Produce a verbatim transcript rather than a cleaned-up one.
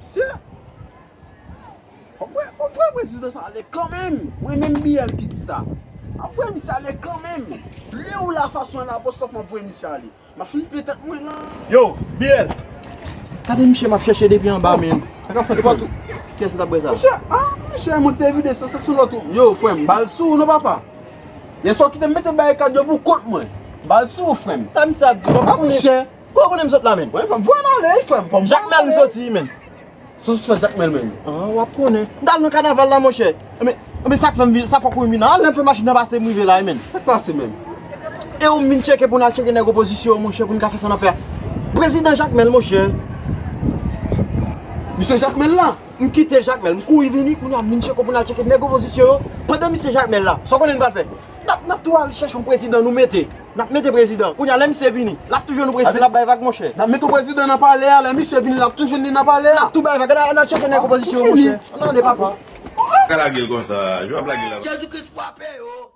Mesye, w ap voye, w ap voye prezidan sa ale kanmenm. Mwen menm Biyèl ki di sa. W ap voye misye ale kanmenm. Lè w la fason an apostwòf, m ap voye misye ale. M ap fin plen tèt mwen la. Yo, Biyèl. Gade misye m ap chèche depi anba, men. Sa k ap fèt, frè m? Kiyès ki t ap bwè sa? Misye, ah, misye, mwen te vide sa, sa sou lòt ou. Yo, frè m, bal sou ou non, papa. Yè swa w kite m mete barikad yo pou kont mwen. Bal sou ou, frè m. Sa misye ap di, bon, ah, misye. Kò konnen m sot la, men. Wi, frè m, voye n ale, frè m. Jakmèl m soti, men. Sou sou fè Jakmèl menm. Ah, w ap konnen. M t al nan kanaval la, monchè. Enben, enben, sa k fè m vin, sa fòk ou vin. Ah, lè m fè machin nan pase, m rive la, wi, men. Sa k pase menm? E ou m vin tcheke pou n al tcheke nèg opozisyon yo, monchè, pou n ka fè sa n ap fè a. Prezidan Jakmèl, monchè. Misye Jakmèl la? M kite Jakmèl, m kouri vini, kounye a m vin tcheke pou n al tcheke nèg opozisyon yo. Pandan misye Jakmèl la, sa w konnen n pral fè? N ap, n ap tou al chèche yon prezidan nou mete. N ap mete prezidan. Kounye a, lè misye vini, l ap tou jwenn yon prezidan, l ap bay vag, monchè. N ap mete yon prezidan nan palè a, lè misye vini, l ap tou jwenn li nan palè a. L ap tou bay vag. Ann al chèche nèg opozisyon yo, monchè. Ann ale, papa. Pa ka lage l konsa, je w ap lage l la. Jezi Kris frape yo.